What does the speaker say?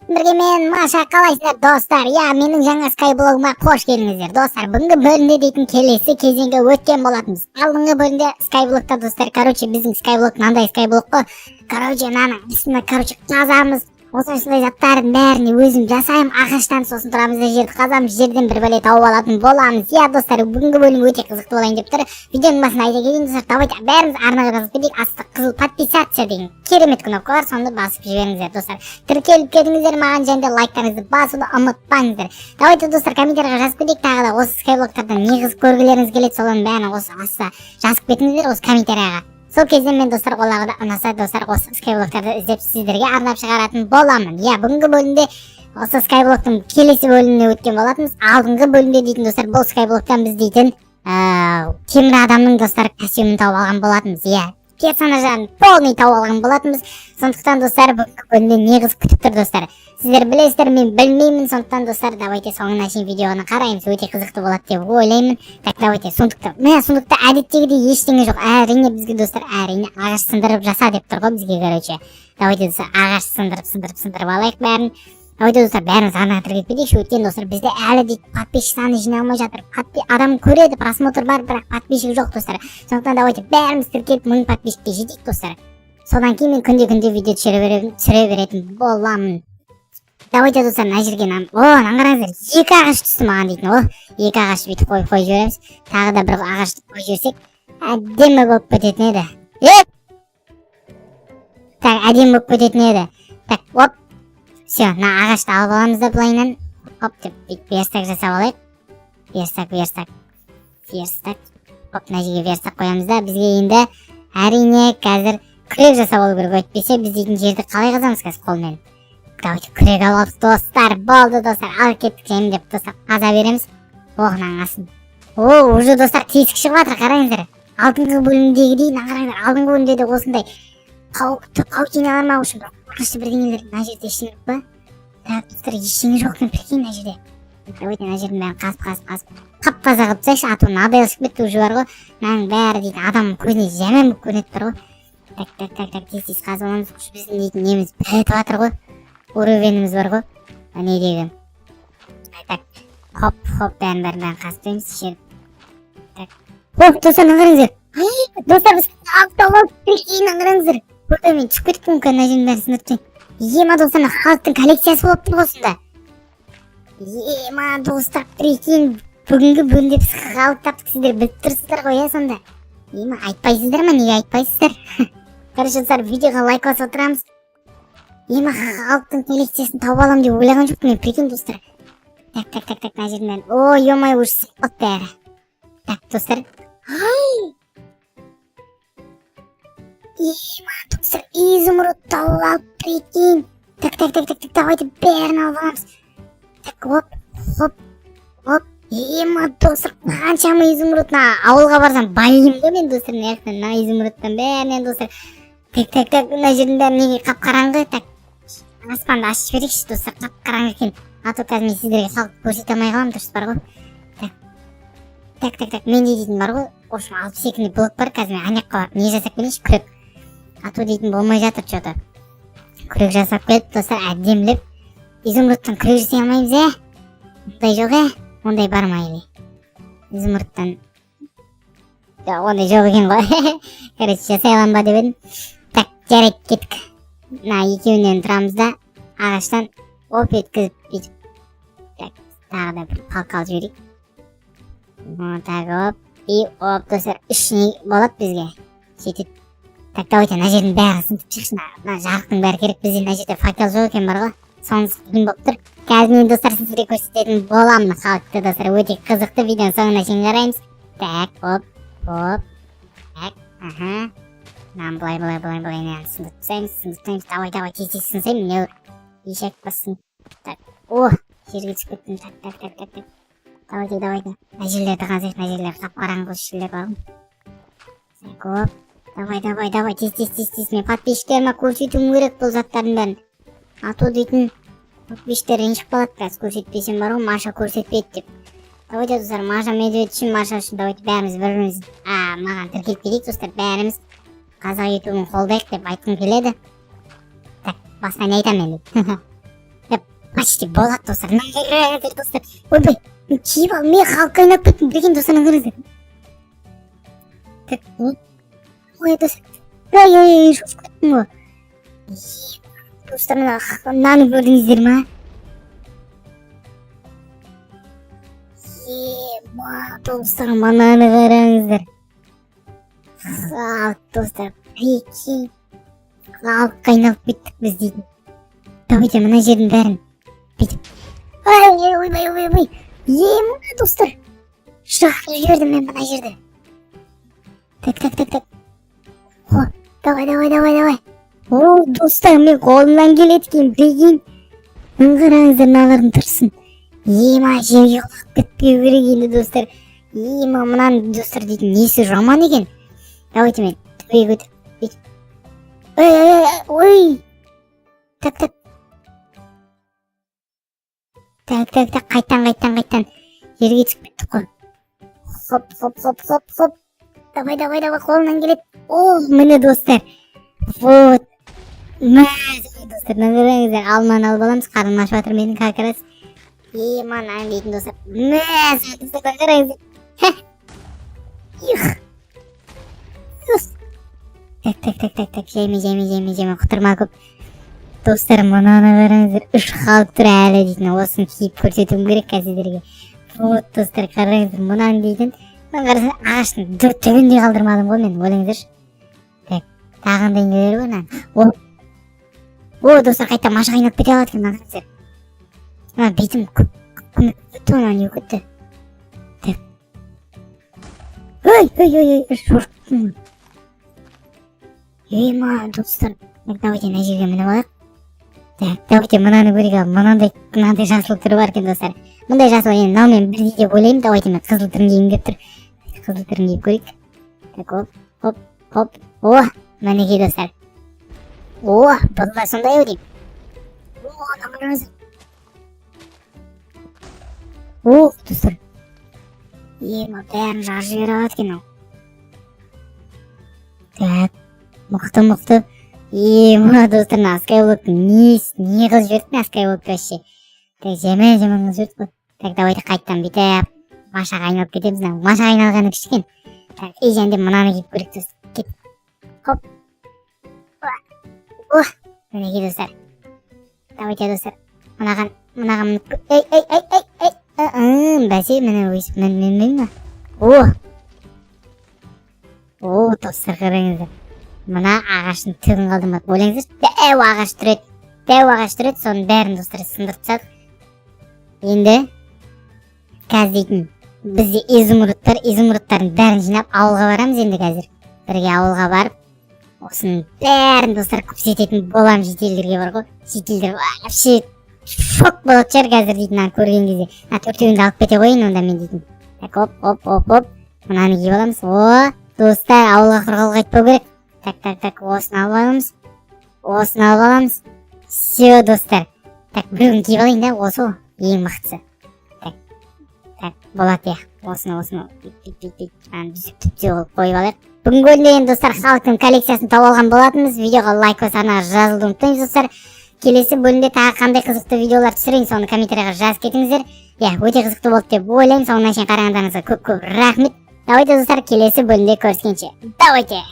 Бірге мен, Маша. Қалайсыздар, достар? Иә, менің жаңа скайблогыма қош келдіңіздер, достар. Бүгінгі бөлімде дейтін келесі кезеңге өткен болатынбыз. Алдыңғы бөлімде скайблогта, достар, короче, біздің скайблог мынандай скайблог қой. Короче, мынаның үстіне, короче, қазамыз. Осындай заттардың бәрін өзім жасаймын ағаштан, сосын тұрамыз да жерді қазамыз, жерден бір бәле тауып алатын боламыз. Иә, достар, бүгінгі бөлім өте қызықты болайын деп тұр. Видеоның басында айта кетейін, достар, давайте бәріміз арнаға жазылып кетейік. Астында қызыл «Подписаться» деген керемет кнопка бар, соны басып жіберіңіздер, достар. Тіркеліп кетіңіздер маған және де лайктарыңызды басуды ұмытпаңыздар. Давайте, достар, комментарийға жазып кетейік. Тағы да осы скайблогтардан не қызық көргілеріңіз келеді, солардың бәрін осы астына жазып кетіңіздер, осы комментарияға. Сол кезде мен, достар, оларға да ұнаса, достар, осы скайблогтарды іздеп, сіздерге арнап шығаратын боламын. Иә, бүгінгі бөлімде осы скайблогтың келесі бөліміне өткен болатынбыз. Алдыңғы бөлімде дейтін, достар, бұл скайблогтан біз дейтін темір адамның, достар, костюмін тауып алған болатынбыз. Иә, персонаждарын полный тауып алған болатынбыз. Сондықтан, достар, бүгінгі бөлімде не қызық күтіп тұр, достар, сіздер білесіздер, мен білмеймін. Сондықтан, достар, давайте соңына шейін видеоны қараймыз, өте қызықты болады деп ойлаймын. Так, давайте сундукта, мә, сундукта әдеттегідей ештеңе жоқ. Әрине, бізге, достар, әрине, ағаш сындырып жаса деп тұр ғой бізге. Короче, давайте, достар, ағаш сындырып, сындырып, сындырып алайық бәрін. Давайте, достар, бәріміз арнаға тіркеліп кетейікші. Өйткені, достар, бізде әлі де подписчик саны жиналмай жатыр. Адам көреді, просмотр бар, бірақ подписчик жоқ, достар. Сондықтан давайте бәріміз тіркеліп, 1000 подписчикке жетейік, достар. Содан кейін мен күнде күнде видео түсіре беретін боламын. Давайте, достар, мына жерге о, мынаны қараңыздар, екі ағаш түсті маған дейтін. О, екі ағаш бүйтіп қойып жібереміз. Тағы да бір ағаш қойып жіберсек, әдемі болып кететін еді. Е, так, әдемі болып кететін еді. Так, оп, все, мына ағашты алып аламыз да, былайынан хоп деп бүйтіп верстак жасап алайық. Верстак, верстак, верстак, хоп, мына жерге верстак қоямыз да. Бізге енді, әрине, қазір күрек жасап алу керек, әйтпесе біз дейтін жерді қалай қазамыз қазір қолмен? Давайте күрек алып алдық, достар. Болды, достар, ал кеттік жемдеп, достар, қаза береміз. Ох, мынаның астын, о, уже, достар, тесік шығып жатыр, қараңыздар, алдыңғы бөлімдегідей. Мына қараңыздар, алдыңғы бөлімде де осындай паутиналар ма, в общем, бір қорқынышты бірдеңелер. Мына жерде ештеңе жоқ па? Так, достар, ештеңе жоқ екен, прикинь, мына жерде. Давайте мына жердің бәрін қазып, қазып, қазып, қап таза қылып тастайықшы, а то мынадай шығып кетті уже бар ғой. Мынаның бәрі дейтін адамның көзіне жаман болып көрінеді бар ғой. Так, так, так, так, тез тез қазып аламыз. Біздің дейтін неміз бітіп жатыр ғой, уровеніміз бар ғой недегі. Так, хоп, хоп, бәрін, бәрін, бәрін қазып тастаймыз жер. Так, хоп, достар, мына қараңыздар, достар, біз тауып алдық, прикинь. Мына қараңыздар, ойбай, мен түсіп кеттім мүмкін. Мына жердің бәрін сындырып тастайын. Ема, достар, мына халықтың коллекциясы болып тұр ғой осында. Ема, достар, прикинь, бүгінгі бөлімде біз халық таптық. Сіздер біліп тұрсыздар ғой, иә, сонда? Ема, айтпайсыздар ма? Неге айтпайсыздар? Короче, достар, видеоға лайк басып отырамыз. Ема, халықтың коллекциясын тауып аламын деп ойлаған жоқпын мен, прикинь, достар. Так, так, так, так, мына жердің бәрін, ой, ё-моё, уже сынып қалды бәрі. Так, достар, ема, достар, изумруд тауып алып, прикинь. Так, так, так, так, так, давайте бәрін алып аламыз. Так, оп, хоп, оп. Ема, достар, қаншама изумруд! Мына ауылға барсам, байимын ғой мен, достар, мына жақтан, мына изумрудтан бәрінен, достар. Так, так, так, мына жердің бәрі неге қап қараңғы? Так, аспанды ашып жіберейікші, достар, қап қараңғы екен. А то қазір мен сіздерге халық көрсете алмай қаламын, дұрыс бар ғой. Так, так, так, так, менде дейтін бар ғой, в общем, 62 блок бар. Қазір мен ана жаққа барып не жасап келейінші, күрек, а то дейтін болмай жатыр че то. Күрек жасап келіп, достар, әдемілеп. Изумрудтан күрек жасай алмаймыз, ә? Ондай жоқ, ә? Ондай бар ма? Или изумрудтан? Жоқ, ондай жоқ екен ғой. Короче, жасай аламын ба деп едім. Так, жарайды, кеттік. Мына екеуінен тұрамыз да, ағаштан оп еткізіп бүйтіп. Так, тағы да бір палка алып жіберейік. Вот так, оп и оп, достар, үш не болады бізге, жетеді. Так, давайте мына жердің бәрін сынтып шықшы. Мына жарықтың бәрі керек бізде. Мына жерде факел жоқ екен бар ғой, сонысы қиын болып тұр. Қазір мен, достар, сіздерге көрсететін боламын халықты. Достар, өте қызықты, видеоның соңына шейін қараймыз. Так, оп, оп, так, аха, мынаны былай, былай, былай, былай, мынаны сындырып тастаймыз, сындырып тастаймыз. Давай, давай, тез тез сынсайын, не ешек бассын. Так, о, жерге түсіп кеттім. Так, так, так, так, так, давайте, давайте, мына жерлерді қазайық. Мына жерлер қап қараңғы жерлер бар ғой. Так, оп, давай, давай, давай, тез, тез, тез, тез. Мен подписчиктеріме көрсетуім керек бұл заттардың бәрін, а то дейтін подписчиктер ренжіп қалады қазір көрсетпесем бар ғой, «Маша көрсетпеді» деп. Давайте, достар, Маша Медведь үшін, Маша үшін давайте бәріміз бір біріміз маған тіркеліп кетейік, достар. Бәріміз қазақ ютубын қолдайық деп айтқым келеді. Так, басқа не айтамын енді? Деп. Почти болады, достар. Мына қараңыздар, достар. Ойбай, мен киіп алдым, мен Халыққа айналып кеттім. Прикинь, достар, мына қараңыздар. Так, ой, достар, ой, ой, ой, шошып кеттім ғой. Достар, мынаны көрдіңіздер ма? Ема, достар, мынаны қараңыздар. Халк, достар, прикинь, Халыққа айналып кеттік біз дейтін. Давайте мына жердің бәрін бүйтіп. Ой, ой, ойбай, ой, ой, ема, достар, жарып жібердім мен мына жерді. Так, так, так, так. О, давай, давай, давай, давай. О, достар, мен қолымнан келеді екен, прикинь. Мына қараңыздар, мыналардың тұрсын. Ема, жерге құлап кетпеу керек енді, достар. Ема, мынаның, достар, дейтін несі жаман екен. Давайте мен төбеге көтеріп бүйтіп. Ой, ой, ой. Так, так. Так, так, так, қайттан, қайттан, қайттан. Жерге түсіп кеттік қой. Хоп, хоп, хоп, хоп, хоп. Давай, давай, давай, қолымнан келеді. О, міне, достар. Вот. Мә, достар, мына қараңыздар, алманы алып аламыз, қарным ашып жатыр менің как раз. Ема, мынаны дейтін, достар. Мә, достар, мына қараңыздар. Их. Их. Так, так, так, так, так, жайма, жайма, жайма, жайма, құтырма көп. Достар, мынаны қараңыздар, үш Халк тұр әлі дейтін, осыны киіп көрсетуім керек қазір сіздерге. Вот, достар, қараңыздар, мынаны дейтін, мына қарасаң, ағаштың түбін де қалдырмадым ғой мен, ойлаңыздаршы. Так, тағы қандай нелер бар мынаның? О, о, достар, қайта машаға айналып кете алады екен, мына қараңыздар. Мына бетім көп көмек кетті, мына не болып кетті? Так. Ой, ой, ой, ой, шошып кеттім ғой. Ема, достар, так, давайте мына жерге мініп алайық. Так, давайте мынаны көрейік. Ал мынандай, мынандай жасыл түрі бар екен, достар. Мындай жасыл енді мынаумен бірдей деп ойлаймын. Давайте мен қызыл түрін кигім келіп тұр. Қызыл түрін киіп көрейік. Так, оп, хоп, хоп. О, мінекей, достар. О, бұл да сондай ау деймін. О, мына қараңыздар. О, достар. Ема, бәрін жарып жібере алады екен ау. Так, мықты, мықты. Ема, достар, мына скайблоктың не қылып жіберді мына скайблокты вообще? Так, жаман жаман қылып жіберді ғой. Так, давайте қайтадан бүйтіп машаға айналып кетеміз. Мына машаға айналғаны күшті екен. Так, и және де мынаны киіп көрейік, достар. Кет. Хоп. О, мінекей, достар. Давайте, достар. Мынаған, мынаған мініп. Ей, ей, ей, ей, ей. Бәсе, міне өйстіп мін ма? О! О, достар, қараңыздар. Мына ағаштың түгін қалдырмады. Ойлаңыздаршы, дәу ағаш тұр еді. Дәу ағаш тұр еді, соның бәрін, достар, сындырып тастадық. Енді қазір дейтін бізде изумрудтар, изумрудтардың бәрін жинап ауылға барамыз енді қазір. Бірге ауылға барып, осының бәрін, достар, көрсететін боламын жительдерге бар ғой. Жительдер вообще шок болатын шығар қазір дейтін мынаны көрген кезде. Мына төртеуін де алып кете қояйын онда мен дейтін. Так, оп, оп, оп, оп. Мынаны киіп аламыз. О, достар, ауылға құр қол қайтпау керек. Так, так, так, осыны алып аламыз. Осыны алып аламыз. Все, достар. Так, біреуін киіп алайын да, осы ғой ең мықтысы. Так, так, болады, иә. Осыны, осыны бүйтіп, бүйтіп, бүйтіп, аны түзеп, түп қылып қойып алайық. Бүгінгі бөлімде енді, достар, Халктың коллекциясын тауып алған болатынбыз. Видеоға лайк басып, арнаға жазылуды ұмытпаймыз, достар. Келесі бөлімде тағы қандай қызықты видеолар түсірейін, соны комментарийға жазып кетіңіздер. Иә, өте қызықты болды деп ойлаймын. Соңына шейін қарағандарыңызға көп көп рахмет. Давайте, достар, келесі бөлімде көріскенше. Давайте.